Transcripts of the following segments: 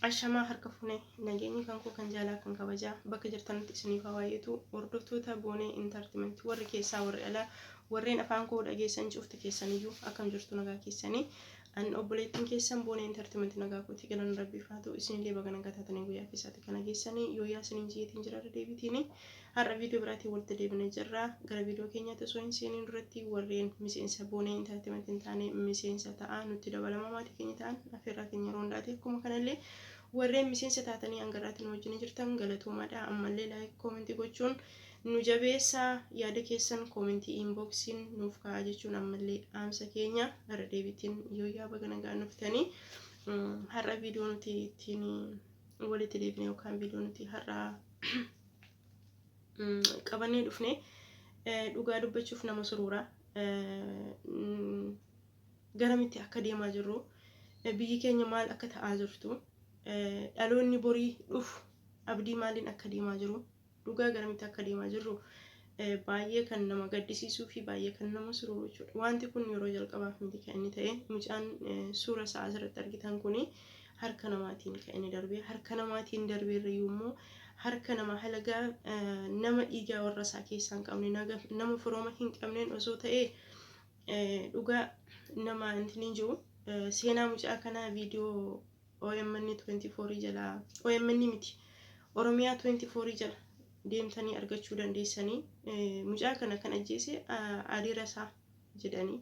Ashamaa harka fuune, nageenyi kan koo kan jaalaa kan kabajaa bakka jirtanitti isiniif haa baay'atu. Hordoftoota Boonee Entertainment, warri keessaa warri alaa, warreen afaan koo dhageessan cufti keessaniyyuu, akkam jirtu? Nagaa keessanii? An obboleettiin keessan Boonee Entertainment nagaa kooti, galanni rabbiif haa ta'u. Isinillee baga nagaa taatanii guyyaa keessaatti kana geessanii. Yooyaa isiniin ji'eetiin jira. Irra deebitiini har'a viidiyoo biraatiin walitti deebinee jirra. Gara viidiyoo keenyaatti osoo hin seeniin duratti, warreen miseensa Boonee Entertainment hin taane miseensa ta'a, nutti dabalama, maatii keenya ta'an affeerraa keenya yeroo hundaati. Akkuma kanallee warreen miseensa taatanii hangarraatti nu wajjin jirtan galatoomaadha. Ammallee like, comment gochuun nu jabeessaa, yaada keessan comment inboxiin nuuf kaa'aa jechuun ammallee dhaamsa keenya. Irra deebitiin yooyaa, baga nagaan dhuftanii. Har'a viidiyoo nuti ittiin walitti deebine yookaan viidiyoo nuti har'a qabannee dhufne dhugaa dubbachuuf nama suruura. Garamitti akka deemaa jirru, biyyi keenya maal akka ta'aa jirtu, dhaloonni borii dhufu abdii maaliin akka deemaa jiru, dhugaa garamitti akka deemaa jirru baay'ee kan nama gaddisiisuu fi baay'ee kan nama suruuru jechuudha. Wanti kun yeroo jalqabaaf miti kan inni ta'e. Mucaan suura isaa asirratti argitan kuni harka namaatiin kan inni darbe. Harka namaatiin darbeerrayyuu immoo harka nama halagaa, nama dhiigaa warra isaa keessaa hin qabne, nama firooma hin qabneen osoo ta'e dhugaa nama intiniin jiru. Seenaa mucaa kanaa viidiyoo OMN 24 jala, OMN miti, Oromiyaa 24 jala deemtanii argachuu dandeessanii. Mucaa kana kan ajjeese adeera isaa jedhanii,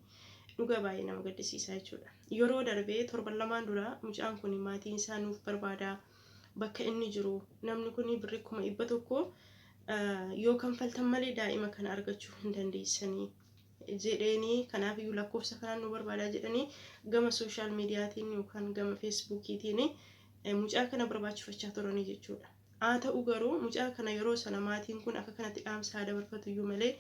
dhugaa baay'ee nama gaddisiisa jechuudha. Yeroo darbee torban lamaan dura mucaan kun maatiin isaa nuuf barbaada bakka inni jiru, namni kun birrii 100,000 yoo kanfaltan malee daa'ima kana argachuu hin dandeessanii jedheeni, kanaaf iyyuu lakkoofsa kanaan nu barbaadaa jedhanii gama social mediaatiin yookaan gama Facebookiitiin mucaa kana barbaachifachaa turanii jechuudha. Haa ta'u garuu mucaa kana yeroo sana maatiin kun akka kanatti dhaamsaa dabarfatu iyyuu malee,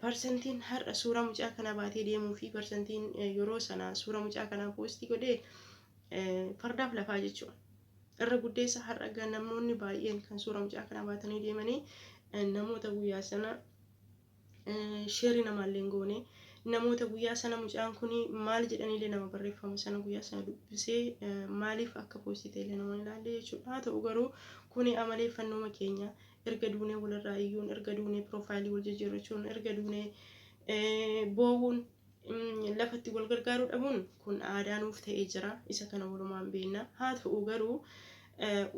percentiin har'a suuraa mucaa kana baatee deemuu fi percentiin yeroo sana suura mucaa kanaa post godhee fardaaf lafaa jechuudha. Irra guddeessa har'a namoonni baay'een kan suura mucaa kanaa baatanii deemanii namoota guyyaa sana share namaallee hin goone, namoota guyyaa sana mucaan kun maal jedhaniillee nama barreeffama sana guyyaa sana dubbisee maaliif akka post ta'ellee nama ilaalle jechuudha. Haa ta'u garuu kuni amaleeffannooma keenya, erga duunee walirraa iyyuun, erga duunee profile wal jijjiirrachuun, erga duunee boowuun, lafatti wal gargaaruu dhabuun kun aadaa nuuf ta'ee jira. Isa kana walumaan beekna. Haa ta'u garuu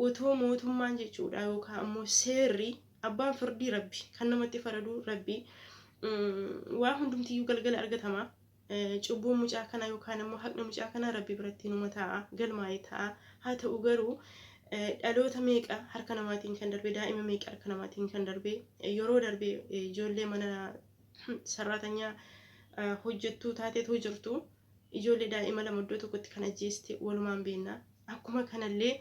otoo mootummaan jechuudha yookaan ammoo seerri, abbaan firdii rabbi, kan namatti faraduu rabbi, waa hundumtiyyuu galgala argatama. Cubbuun mucaa kanaa yookaan ammoo haqni mucaa kanaa rabbi biratti numa taa'a, galmaa'ee taa'a. Haa ta'u garuu dhaloota meeqa harka namaatiin kan darbe, daa'ima meeqa harka namaatiin kan darbe? Yeroo darbe ijoollee mana sarraatanyaa hojjettuu taateetoo jirtu, ijoollee daa'ima lama iddoo tokkotti kan ajjeeste walumaan beekna. Akkuma kanallee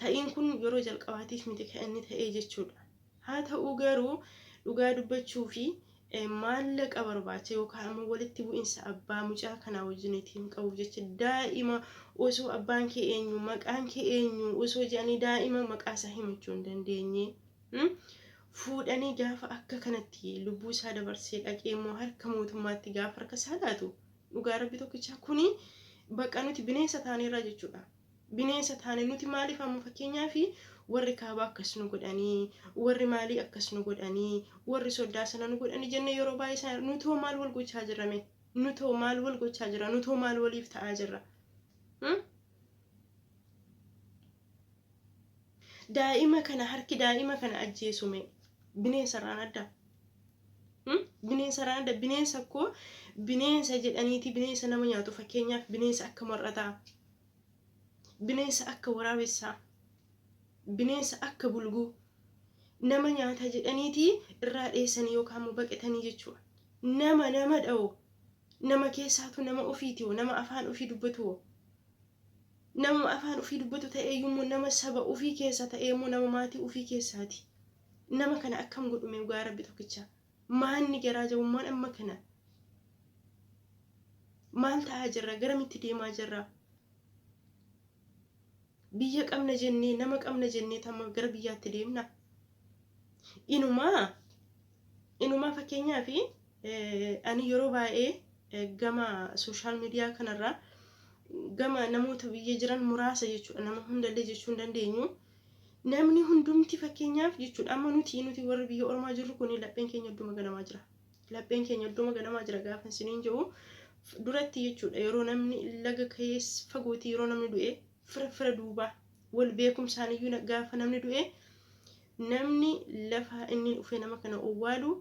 ta'iin kun yeroo jalqabaatiif miti kan inni ta'ee jechuudha. Haa ta'u garuu dhugaa dubbachuu fi maallaqa barbaacha yookaan ammoo walitti bu'insa abbaa mucaa kanaa wajjiniitiin qabuuf jecha, daa'ima osoo abbaan kee eenyu, maqaan kee eenyu osoo jedhanii daa'ima maqaa isaa himachuu hin dandeenye fuudhanii gaafa akka kanatti lubbuu isaa dabarsee dhaqee immoo harka mootummaatti gaafa harka isaa laatu, dhugaa rabbi tokkichaa kuni bakka nuti bineensa taaneerraa jechuudha. Bineensa taane nuti. Maaliif amma fakkeenyaaf warri kaabaa akkas nu godhanii, warri maalii akkas nu godhanii, warri soddaa sana nu godhanii jennee yeroo baay'ee sana, nutoo maal wal gochaa jirrame? Nutoo maal wal gochaa jirra? Nutoo maal waliif ta'aa jirra? Daa'ima kana harki daa'ima kana ajjeesume bineensarraan adda. Bineensarraan adda. Bineensa koo bineensa jedhaniiti, bineensa nama nyaatu, fakkeenyaaf bineensa akka mar'ataa, bineensa akka waraabessaa, bineensa akka bulguu nama nyaata jedhaniiti irraa dheessanii yookaan immoo baqatanii jechuudha. Nama nama dha'u, nama keessaatu nama ofiiti, nama afaan ofii dubbatu, nama afaan ofii dubbatu ta'ee immoo nama saba ofii keessa ta'ee immoo nama maatii ofii keessaati. Nama kana akkam godhume? Dhugaa rabbi tokkicha. Maanni garaa jabummaan amma kana? Maal ta'aa jirra? Garamitti deemaa jirra? Biyya qabna jennee, nama qabna jennee tamma gara biyyaatti deemna. Inumaa fakkeenyaaf ani yeroo baay'ee gama social media kanarraa Gama namoota biyya jiran muraasa jechuudha. Nama hundallee jechuu hin dandeenyu. Namni hundumti fakkeenyaaf jechuudha amma nuti warri biyya ormaa jirru kun lapheen keenya idduma ganamaa jira. Lapheen keenya idduma ganamaa jira gaafa isiniin jiru duratti jechuudha yeroo namni laga keessa fagootii yeroo namni du'e fira fira duubaa wal beekumsaaniyyuu gaafa namni du'e namni lafa inni dhufe nama kana owwaalu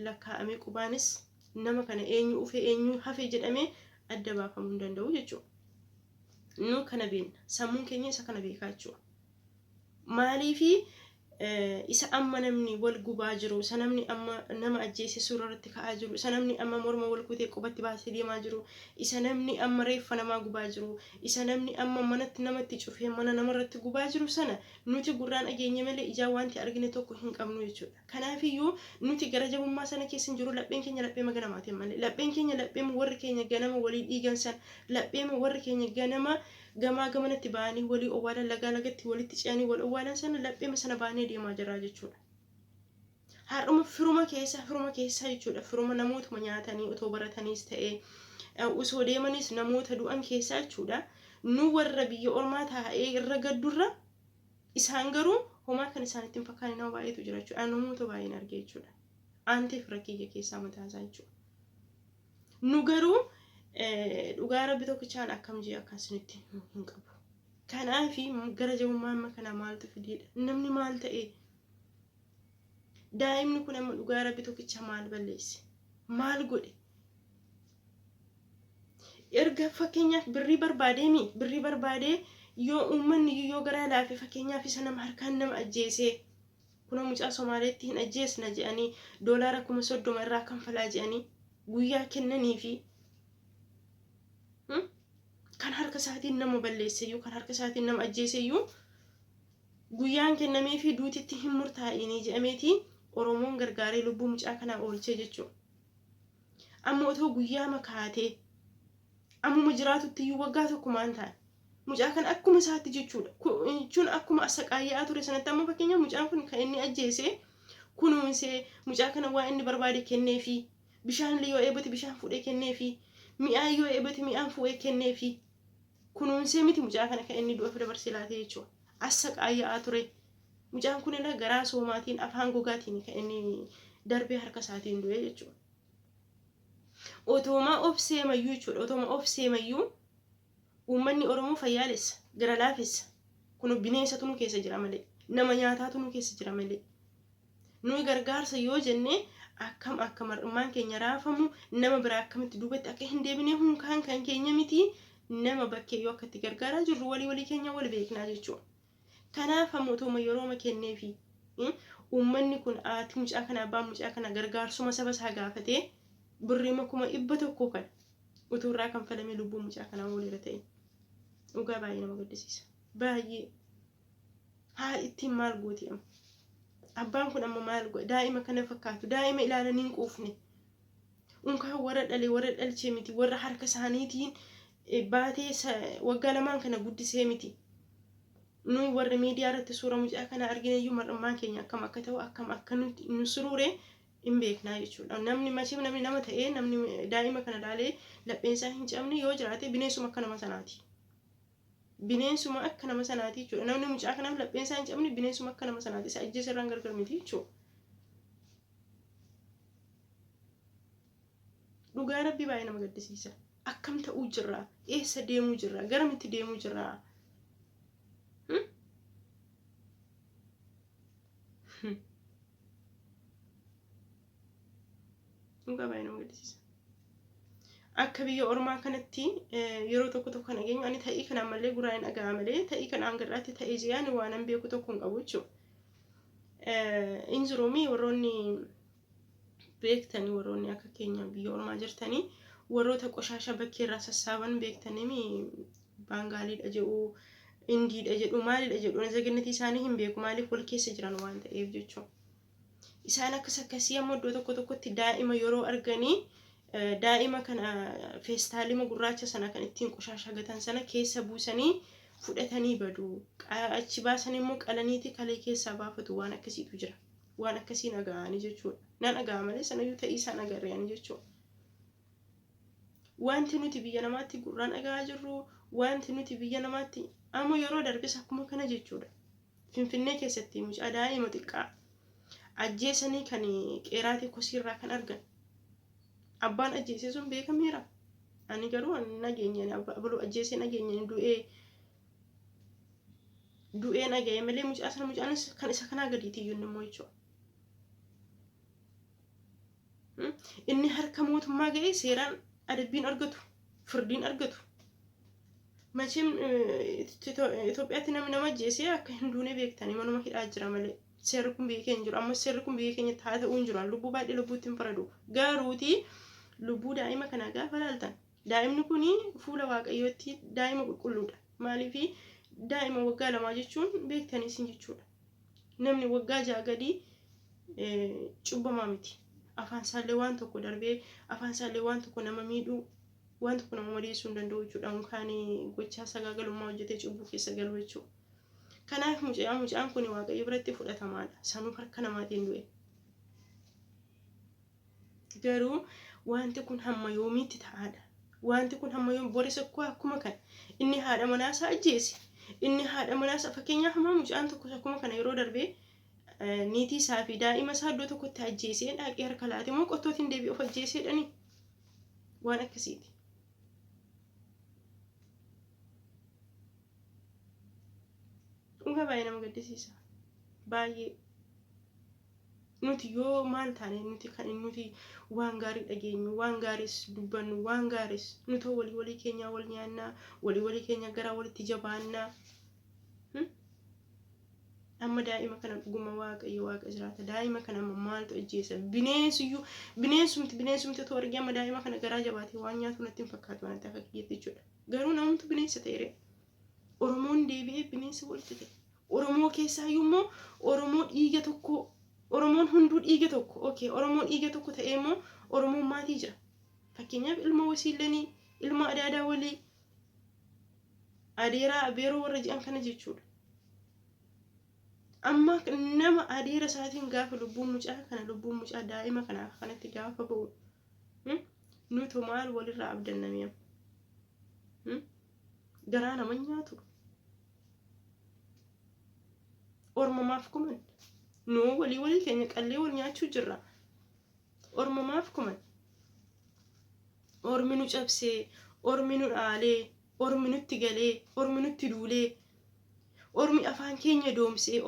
lakkaa'amee qubaanis nama kana eenyu dhufe eenyu hafe jedhamee adda baafamuu hin danda'u jechuudha. Nu kana beekna. Sammuun keenya isa kana beekaa jechuudha. Maaliifi isa amma namni wal gubaa jiru, isa namni amma nama ajjeese suura irratti ka'aa jiru, isa namni amma morma wal kutee qubatti baasee deemaa jiru, isa namni amma reeffa namaa gubaa jiru, isa namni amma manatti namatti cufee mana namarratti gubaa jiru sana nuti gurraan dhageenye malee ijaan wanti argine tokko hin qabnu jechuudha. Kanaafiyyuu nuti gara jabummaa sana keessa hin jiru. Lapheen keenya laphee ganamaatiin malee, lapheen keenya laphee warri keenya ganama walii dhiigan sana, laphee warri keenya ganama gamaa gamanatti ba'anii walii owwaalan, lagaa lagatti walitti ce'anii wal owwaalan sana, laphee sana baanee deemaa jirra jechuudha. Har'uma firuma keessa jechuudha, firuma namootuma nyaatanii otoo barataniis ta'ee osoo deemanis namoota du'an keessaa jechuudha. Nu warra biyya ormaa taa'ee irra gaddurra isaan garuu homaa kan isaanitti hin fakkaanne nama baay'eetu jira jechuudha. Namoota baay'een argee jechuudha. Aantee fira kiyya keessaa mataa isaa jechuudha. Nu garuu dhugaa Rabbi tokkichaan akkam jee akka isinitti hin qabu. Kanaafi gara jabummaa amma kana maaltu fideedha? Namni maal ta'e? Daa'imni kun amma dhugaa Rabbi tokkicha maal balleesse? Maal godhe? Erga fakkeenyaaf birrii barbaadeemi, birrii barbaadee yoo uummanni yoo garaa laafe, fakkeenyaaf isa nama harkaan nama ajjeesee kunoo mucaa Somaaleetti hin ajjeesna jedhanii $30,000 irraa kanfalaa jedhanii guyyaa kennanii fi kan harka isaatiin nama balleesseyyuu, kan harka isaatiin nama ajjeeseyyuu guyyaan kennamee fi duutitti hin murtaa'inii jedhameeti Oromoon gargaaree lubbuu mucaa kanaa oolchee jechuudha. Amma otoo guyyaa makaatee ammuma jiraatutti iyyuu waggaa tokkumaan ta'an mucaa kana akkuma isaatti jechuudha. Jechuun akkuma asaqaayyaa ture sanatti amma fakkeenyaaf mucaan kun kan inni ajjeese kunuunsee mucaa kana waa inni barbaade kenneefi, bishaan illee yoo eebate bishaan fuudhee kenneefi, mi'aan yoo eebate mi'aan fuudhee kenneefi, kunuunsee miti mucaa kana kan inni du'aaf dabarsee laatee jechuudha. Asaqaayyaa ture. Mucaan kun illee garaa soomaatiin afaan gogaatiin kan inni darbee harka isaatiin du'e jechuudha. Otooma of seemayyuu jechuudha. Otooma of seemayyuu uummanni Oromoo fayyaalessa, gara laafessa. Kun bineensatu nu keessa jira malee, nama nyaataatu nu keessa jira malee. Nuyi gargaarsa yoo jenne akkam akka mar'ummaan keenya raafamu, nama biraa akkamitti duubatti akka hin deebine hunkaan kan keenya miti, nama bakkee yoo akka itti gargaaraa jirru walii walii keenya wal beeknaa jechuudha. Kanaaf ammoo otooma yerooma kenneefi uummanni kun, haati mucaa kana, abbaan mucaa kana gargaarsuma saba isaa gaafatee birriima 100,000 kana utuu irraa kanfalamee lubbuu mucaa kanaa ooleera ta'e. Dhugaa baay'ee nama gaddisiisa. Baay'ee. Haa ittiin maal gooti amma? Abbaan kun amma maal godhe? Daa'ima kana fakkaatu. Daa'ima ilaalanii hin quufne. Unkaan warra dhale, warra dhalchee miti, warra harka isaaniitiin baatee waggaa lamaan kana guddisee miti. Nuyi warri miidiyaa irratti suura mucaa kana argine iyyuu mar'ummaan keenya akkam akka ta'u, akkam akka nu suruure hin beeknaa jechuudha. Namni machee namni nama ta'ee namni daa'ima kana ilaalee lapheen isaa hin cabne yoo jiraate bineensuma akka nama sanaati. Bineensuma akka nama sanaati jechuudha. Namni mucaa kanaaf lapheen isaa hin cabne bineensuma akka nama sanaati. Isa ajjeese irraan gargar miti jechuudha. Dhugaa Rabbii baay'ee nama gaddisiisa. Akkam ta'uu jirra? Eessa deemuu jirra? Garamitti deemuu jirra? Hmm? Hmm. Dhugaa baay'ee nama gaddisiisa. Akka biyya ormaa kanatti yeroo tokko tokko kan dhageenyu, ani ta'ii kana ammallee guraan hin dhaga'a malee ta'ii kana hanga irraatti ta'ee jee ani waan an beeku tokko hin qabu jechuudha. In jiruumi warroonni beektanii, warroonni akka keenya biyya ormaa jirtanii, warroota qoshaasha bakkee irraa sassaaban beektanii, Baangaaliidha jedhu, Indiidha jedhu, maalidha jedhu, zagannatii isaanii hin beeku, maaliif wal keessa jiran waan ta'eef jechuudha. Isaan akkas akkasii ammoo iddoo tokko tokkotti daa'ima yeroo arganii daa'ima kana feestaalima gurraacha sana kan ittiin qoshaasha gatan sana keessa buusanii fudhatanii badu. Achi baasanii immoo qalaniiti kalee keessaa baafatu, waan akkasiitu jira. Waan akkasii dhaga'anii jechuudha. Nan dhaga'a malee sanayyuu ta'ii isaan agarreanii jechuudha. Wanti nuti biyya namaatti gurraan dhaga'aa jirru, wanti nuti biyya namaatti amma yeroo darbes akkuma kana jechuudha. Finfinnee keessatti mucaa daa'ima xiqqaa ajjeesanii kan qeeraatii kosiirraa kan argan. Abbaan ajjeese sun beekameera. Ani garuu nageenyaan abaluu ajjeesee nageenyaan du'ee du'ee dhaga'e malee mucaa sana mucaanis kan isa kanaa gadiiti iyyuu immoo jechuudha. Inni harka mootummaa ga'ee seeraan adabbiin argatu, firdiin argatu. Macheem Itoophiyaatti namni nama ajjeesee akka hin duune beektanii manuma hidhaa jira malee. Seerri kun biyya keenya jiru. Amma seerri kun biyya keenyatti haa ta'uu hin jiru. Lubbuu baay'ee lubbuutti hin faradu. Garuuti lubbuu daa'ima kanaa gaafa laaltan daa'imni kun fuula Waaqayyootti daa'ima qulqulluudha. Maaliif daa'ima waggaa 2 jechuun beektanii isin jechuudha. Namni waggaa 6 gadii cubbamaa miti. Afaan isaallee waan tokko darbee afaan isaallee waan tokko nama miidhuu waan tokko nama madeessuu hin danda'u jechuudha. Mukaan gochaa sagaagalummaa hojjetee cubbuu keessa galu jechuudha. Kanaaf mucaan kun Waaqayyo biratti fudhatamaadha. Sanuu harka namaatiin du'e. Garuu wanti kun hamma yoomiitti ta'aadha? Wanti kun hamma yoom boris akkuma kana inni haadha manaasaa ajjeese. Inni haadha manaasaa fakkeenyaaf hamma mucaan tokko akkuma kana yeroo darbee niitii isaa fi daa'ima isaa iddoo tokkotti ajjeesee dhaqee harka laate moo qottootiin deebi'ee of ajjeeseedhani waan akkasiiti. Dhugaa baay'ee nama gaddisiisa. Baay'ee. Nuti yoo maal taane nuti kan nuti waan gaarii dhageenyu, waan gaariis dubbannu, waan gaariis nuti walii walii keenyaa wal nyaannaa, walii walii keenya garaa walitti jabaannaa. Amma daa'ima kana dhuguma Waaqayyo waaqa jiraata. Daa'ima kana amma maaltu ajjeesa? Bineensiyyuu bineensumti bineensumti otoo argee amma daa'ima kana garaa jabaatee waan nyaatu natti hin fakkaatu natti akka kiyyeetti jechuudha. Garuu namumtu bineensa ta'e. Oromoon deebi'ee bineensa walitti ta'e. Oromoo keessaayyuu immoo Oromoo dhiiga tokko, Oromoon hunduu dhiiga tokko. Okay, Oromoon dhiiga tokko ta'ee immoo Oromoon maatii jira. Fakkeenyaaf ilma wasiillanii, ilma adaadaa walii, adeeraa abeeroo warra jedhan kana jechuudha. Amma nama adeera isaatiin gaafa lubbuun mucaa kana lubbuun mucaa daa'ima kana kanatti gaafa ba'u nuti maal walirraa abdannamee garaa nama nyaatu. Ormamaaf kuman nuu walii walii keenya qallee wal nyaachuu jirra. Ormamaaf kuman ormi nu cabsee, ormi nu dhaalee, ormi nutti galee, ormi nutti duulee, ormi afaan keenya doomsee,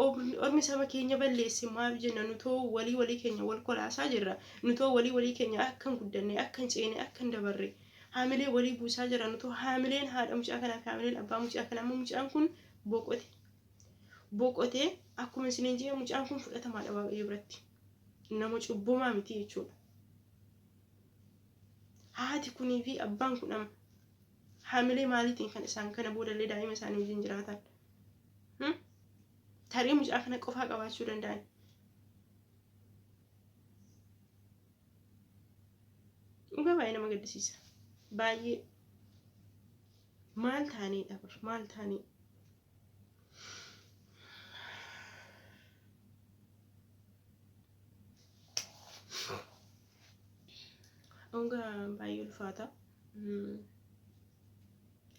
ormi saba keenya balleesse maaf jenna? Nutoo walii walii keenya wal kolaasaa jirra. Nutoo walii walii keenya akka hin guddanne, akka hin ceene, akka hin dabarre haamilee walii buusaa jira. Nutoo haamileen haadha mucaa kanaa fi haamileen abbaa mucaa kanaa amma mucaan kun boqote. Boqotee akkuma isiniin jedhe mucaan kun fudhatamaadha Waaqayyo biratti. Nama cubbamaa miti jechuudha. Haati kunii fi abbaan kun amma haamilee maaliitiin kan isaan kana boodallee daa'ima isaanii wajjin jiraatan? Tarii mucaa kana qofaa qabaachuu danda'an. Dhugaa baay'ee nama gaddisiisa. Baay'ee. Maal taanee bar maal taanee? Dhugaa baay'ee ulfaata.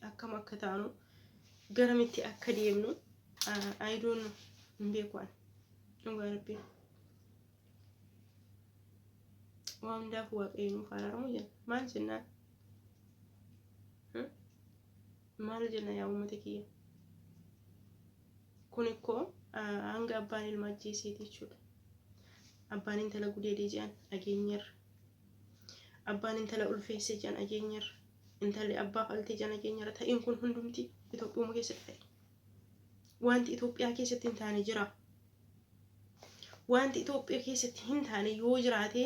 Akkam akka taanu, garamitti akka deemnu I don't know, hin beeku ani. Dhugaa rabbiin. Waan hundaaf Waaqayyo nuuf araaramu jenna. Maal jennaan? Maal jenna yaa uummata kiyya? Kun ikkoo hanga abbaan ilma ajjeeseeti jechuudha. Abbaan intala gudeedee jedhan dhageenyerra. Abbaan intala ulfeesse jedhan dhageenyerra. Intalli abbaa faltee jedhan dhageenyerra. Ta'iin kun hundumti Itoophiyaa keessatti ta'e. Wanti Itoophiyaa keessatti hin taane jira. Wanti Itoophiyaa keessatti hin taane yoo jiraate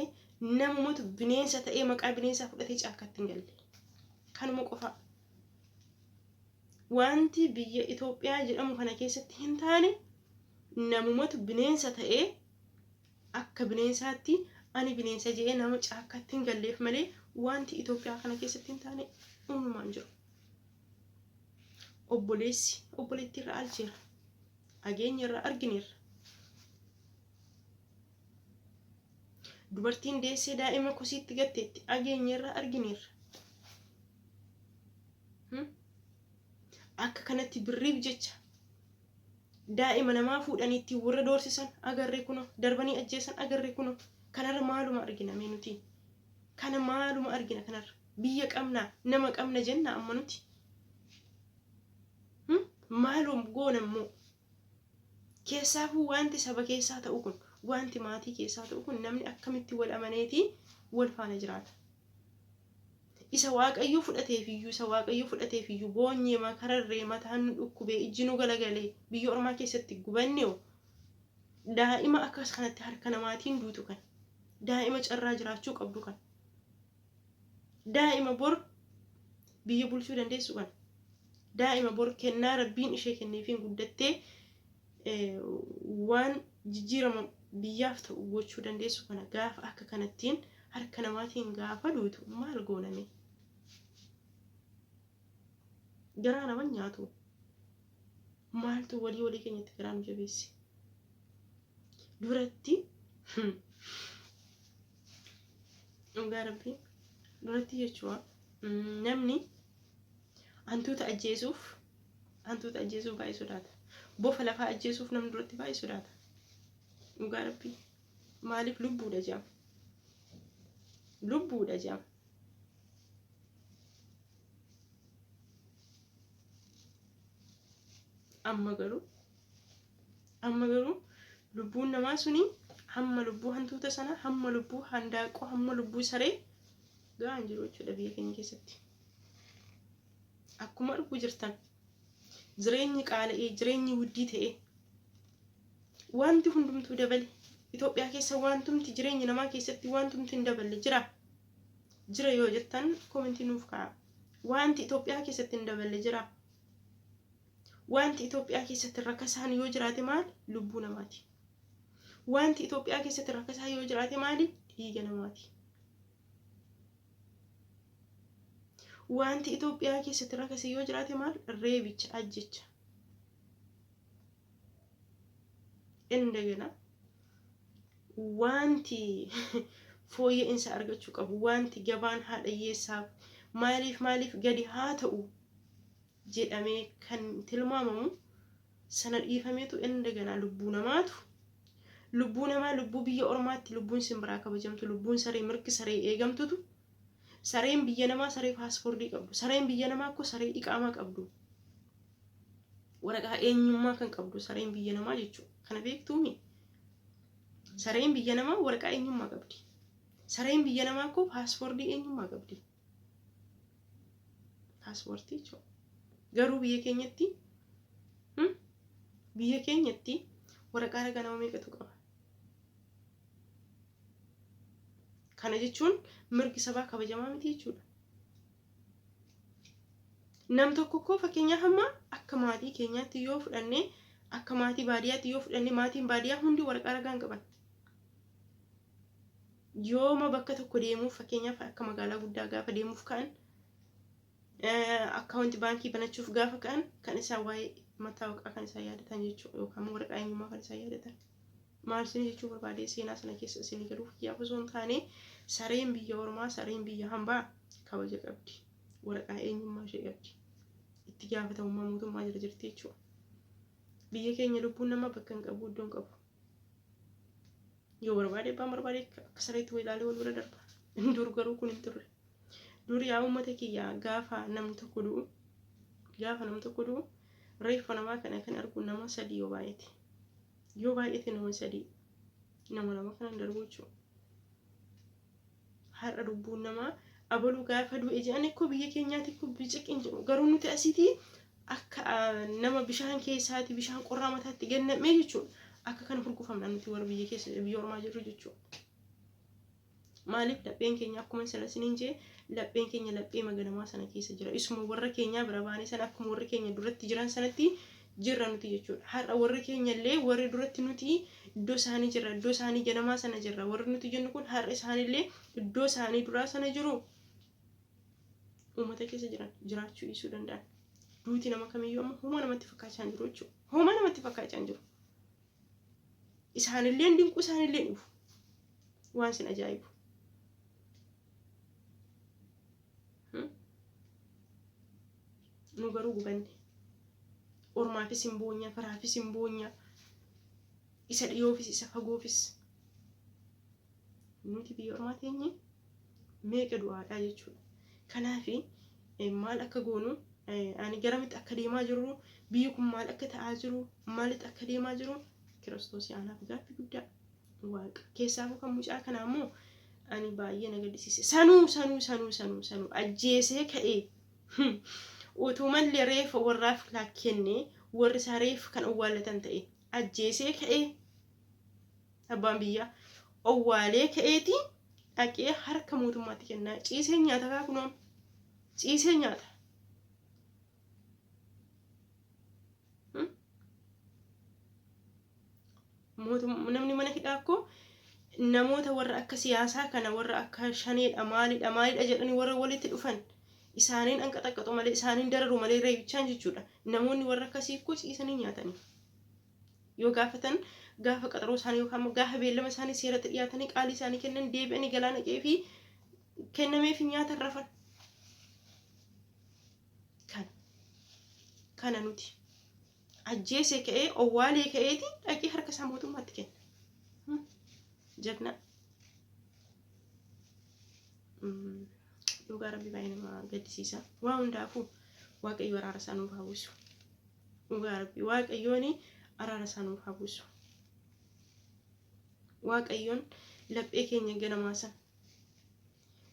namumatu bineensa ta'ee maqaa bineensaa fudhatee caakkaatti hin galle. Kanuma qofa. Wanti biyya Itoophiyaa jedhamu kana keessatti hin taane namumatu bineensa ta'ee akka bineensaatti ani bineensa jedhee nama caakkaatti hin galleef malee wanti Itoophiyaa kana keessatti hin taane uumamaan jiru. Obboleessi obboleettii irraa alcheera. Dhageenya irraa argineerra. Dubartiin deessee daa'ima kosiitti gatteetti dhageenya irraa argineerra. Akka kanatti birriif jecha daa'ima namaa fuudhanii ittiin warra doorsisan agarree kuno, darbanii ajjeesan agarree kuno. Kanarra maaluma argina mee nuti? Kana maaluma argina kanarra? Biyya qabna, nama qabna jenna amma nuti. Maalum goona immoo? Keessaafuu wanti saba keessaa ta'u kun, wanti maatii keessaa ta'u kun, namni akkamitti wal amaneetii wal faana jiraata? Isa Waaqayyo fudhateefiyyuu, isa Waaqayyo fudhateefiyyuu boonyee makararree, mataan nu dhukkubee, ijji nu galagalee, biyya ormaa keessatti gubanneeoo, daa'ima akkas kanatti harka namaatiin duutu kan, daa'ima carraa jiraachuu qabdu kan, daa'ima bor biyya bulchuu dandeessu kan, daa'ima bor kennaa Rabbiin ishee kenneefiin guddattee waan jijjiirama biyyaaf ta'u gochuu dandeessu kana gaafa akka kanattiin harka namaatiin gaafa duutu maal gooname? Garaa nama nyaatu. Maaltu walii walii keenyatti garaa nu jabeesse? Duratti, dhugaa Rabbii, duratti jechuudha, namni hantuuta ajjeesuuf baay'ee sodaata. Bofa lafaa ajjeesuuf namni duratti baay'ee sodaata. Dhugaa Rabbii. Maaliif? Lubbuudha jedhama. Lubbuudha jedhama. Amma garuu lubbuun namaa suni hamma lubbuu hantuuta sana, hamma lubbuu handaaqoo, hamma lubbuu saree ga'aan jiru jechuudha biyya keenya keessatti. Akkuma arguu jirtan, jireenyi qaala'ee, jireenyi wuddii ta'e, wanti hundumtuu dabale. Itoophiyaa keessa wantumti jireenya namaa keessatti wantumti hin daballe jira. Jira yoo jettan comment nuuf kaa'a. Wanti Itoophiyaa keessatti hin daballe jira. Wanti Itoophiyaa keessatti rakkasaan yoo jiraate maal? Lubbuu namaati. Wanti Itoophiyaa keessatti rakkasaa yoo jiraate maali? Dhiiga namaati. Wanti Itoophiyaa keessatti rakkase yoo jiraate maal? Reebicha, ajjecha. Indagana wanti fooyya'insa argachuu qabu, wanti gabaan haadha hiyyeessaaf maaliif maaliif gadi haa ta'u jedhamee kan tilmaamamu sana dhiifameetu, indagana lubbuu namaatu, lubbuu namaa, lubbuu biyya ormaatti lubbuun simbiraa kabajamtu, lubbuun saree, mirgi saree eegamtutu, sareen biyya namaa saree paaspoortii qabdu, sareen biyya namaa akkoo saree iqaamaa qabdu, waraqaa eenyummaa kan qabdu sareen biyya namaa jechuudha. Kana beektuumi? Sareen biyya namaa waraqaa eenyummaa qabdi. Sareen biyya namaa akkoo paaspoortii eenyummaa qabdi, paaspoortii jechuudha. Garuu biyya keenyatti waraqaa ragaa nama meeqatu qaba? Kana jechuun mirgi sabaa kabajamaa miti jechuudha. Nam tokko koo, fakkeenyaaf, amma akka maatii keenyaatti yoo fudhanne, akka maatii baadiyyaatti yoo fudhanne, maatiin baadiyyaa hundi waraqaa ragaa hin qaban. Yooma bakka tokko deemuuf, fakkeenyaaf akka magaalaa guddaa gaafa deemuuf ka'an, akkaawunti baankii banachuuf gaafa ka'an, kan isaan waa'ee mattaawaqaa kan isaan yaadatan jechuudha, yookaan waraqaa eenyummaa kan isaan yaadatan. Maal isin jechuu barbaade? Seenaa sana keessa isin galuuf kiyyaaf osoo hin taane, sareen biyya ormaa, sareen biyya hambaa kabaja qabdi. Waraqaa eenyummaa ishee qabdi. Itti gaafatamummaa mootummaa jala jirti jechuudha. Biyya keenya lubbuun namaa bakka hin qabu, iddoo hin qabu. Yoo barbaade, abbaan barbaade akka sareetti wal ilaalee wal bira darba. Dur garuu kun hin turre. Dur, yaa uummata kiyyaa, gaafa namni tokko du'u, reeffa namaa kana kan argu nama sadii yoo baay'ate. Yoo baay'ate nama sadii. Nama lama kanan darbu jechuudha. Har'a lubbuun namaa abaluu gaafa du'e jedhan ikkoo biyya keenyaatti ikkoo biciqin jedhu, garuu nuti asitii akka nama bishaan keessaati bishaan qorraa mataatti gannamee jechuudha. Akka kana hurgufamna nuti warra biyya keessa, biyya ormaa jirru jechuudha. Maaliif? Lapheen keenya, akkuma sana isiniin jee, lapheen keenya laphee maganamaa sana keessa jira. Isuma warra keenyaa bira baanee sana, akkuma warri keenya duratti jiran sanatti jirra nuti jechuudha. Har'a warri keenya illee, warri duratti nuti iddoo isaanii jirra, iddoo isaanii ganamaa sana jirra. Warri nuti jennu kun har'a isaanillee iddoo isaanii duraa sana jiru. Uummata keessa jiran jiraachuu dhiisuu danda'an. Duuti nama kamiyyuu amma homaa namatti fakkaachaa hin jiru jechuudha. Homaa namatti fakkaachaa hin jiru. Isaanillee dinqu, isaanillee dhufu. Waan isin ajaa'ibu. Nu garuu gubanne. Ormaafis hin boonya, firaafis hin boonya, isa dhiyoofis isa fagoofis. Nuti biyya ormaa teenye meeqa du'aadha jechuudha. Kanaafi maal akka goonu, ani garamitti akka deemaa jirru, biyyi kun maal akka ta'aa jiru, maalitti akka deemaa jiru, Kiristoos anaaf gaaffii guddaa Waaqa. Keessaafuu kan mucaa kanaa immoo ani baay'ee na gaddisiise. Sanuu sanuu sanuu sanuu sanuu ajjeesee ka'ee utuu mallee reeffa warraaf kennee warri isaa reeffa kan owwaallatan ta'e, ajjeesee ka'ee abbaan biyyaa owwaalee ka'eeti dhaqee harka mootummaatti kennaa, ciisee nyaata kaa, kunoo ciisee nyaata. Namni mana hidhaa akkoo namoota warra akka siyaasaa kana, warra akka shaneedha, maalidha maalidha jedhanii warra walitti dhufan isaaniin anqaxaqqaxu malee, isaaniin dararu malee, reebichaan jechuudha. Namoonni warra akkasii akkoo ciisanii nyaatanii. Yoo gaafatan, gaafa qaxaroo isaanii yookaan immoo gaafa beellama isaanii seeratti dhiyaatanii qaalii isaanii kennan, deebi'anii galaana qe'ee kennameef nyaata rafan. Kana. Kana nuti. Ajjeesee ka'ee, owwaalee ka'eeti dhaqee harka isaa mootummaatti kenna. Jagna. Dhugaa Rabbi, baay'ee nama gaddisiisa. Waa hundaafuu Waaqayyo araara isaa nuuf haa buusu. Dhugaa Rabbi, Waaqayyoon araara isaa nuuf haa buusu. Waaqayyoon laphee keenya ganamaa sana,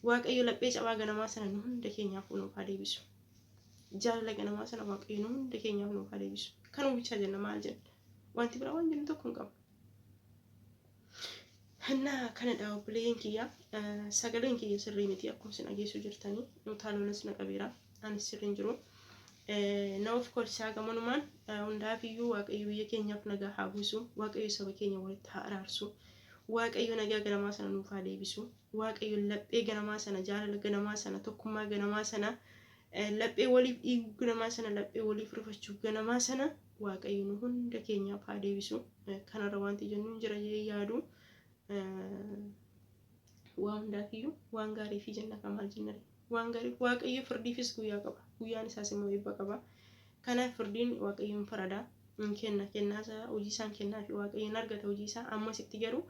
Waaqayyo laphee cabaa ganamaa sana nu hunda keenyaaf nuuf haa deebisu. Jaalala ganamaa sana Waaqayyo nu hunda keenyaaf nuuf haa deebisu. Kanuma bichaa jenna, maal jenna? Wanti biraa waan jennu tokko hin qabnu. Hannaa kanadha, obboleeyyan kiyya. Sagaleen kiyya sirrii miti, akkuma isin dhageessuu jirtanii. Utaaloonis na qabeera. Anis sirriin jiru. Na of kolchaa gamanumaan. Hundaafiyyuu Waaqayyo biyya keenyaaf nagaa haa buusu. Waaqayyo saba keenya walitti haa araarsu. Waaqayyo nagaa ganamaa sana nuuf haa deebisu. Waaqayyo laphee ganamaa sana, jaalala ganamaa sana, tokkummaa ganamaa sana, laphee waliif dhiiguu ganamaa sana, laphee waliif rifachuu ganamaa sana Waaqayyo nu hunda keenyaaf haa deebisu. Kanarra wanti jennu hin jira jedhee yaadu. Waa hundaafiyyuu waan gaarii fi jenna kan maal jennare. Waan gaarii, Waaqayyo firdiifis guyyaa qaba. Guyyaan isaas immoo eebba qaba. Kanaaf firdiin Waaqayyoon farada. Hin kenna, kennaa isaa, hojii isaan kennaa fi Waaqayyoon argata hojii isaa. Ammasitti garuu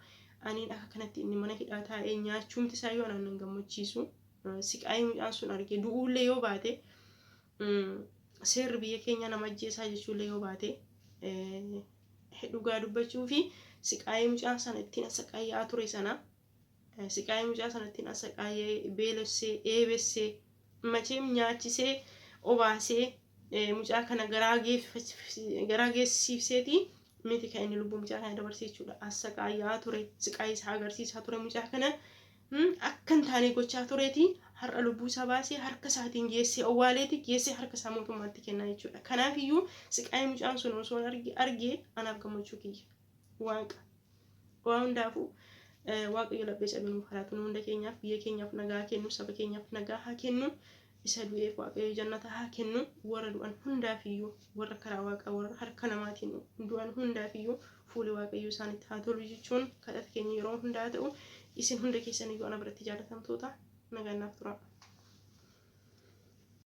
aniin akka kanatti inni mana hidhaa taa'ee nyaachuumti isaa yoo anaan nan gammachiisu. Siqaayii mucaan sun arge, du'uullee yoo baate, seerri biyya keenyaa nama ajjeesaa jechuullee yoo baate, dhugaa dubbachuu fi siqaayii mucaan sana ittiin asaqaayyaa ture sana, siqaayii mucaa sana ittiin asaqaayyee, beelessee, dheebessee, macheem nyaachisee, obaasee, mucaa kana garaa geessisiifseeti miti kan inni lubbuu mucaa kana dabarsee jechuudha. Asaqaayyaa ture, siqaayii isaa agarsiisaa ture, mucaa kana akka hin taane gochaa tureeti har'a lubbuu isaa baasee harka isaatiin geessee owwaaleeti, geessee harka isaa mootummaatti kennaa jechuudha. Kanaaf iyyuu siqaayii mucaan sun osoo argee anaaf gammachuu kiyya. Waaqa. Waa hundaafuu Waaqayyo laphee cabee nuuf haa laatu. Nu hunda keenyaaf, biyya keenyaaf nagaa haa kennu, saba keenyaaf nagaa haa kennu. Isa du'eef Waaqayyo jannata haa kennu. Warra du'an hundaaf iyyuu, warra karaa Waaqaa, warra harka namaatiin du'an hundaaf iyyuu fuuli Waaqayyo isaanitti haa tolu jechuun kadhata keenya yeroo hundaa ta'u. Isin hunda keessan iyyuu ana biratti jaalatamtoota, nagaan naaf tura.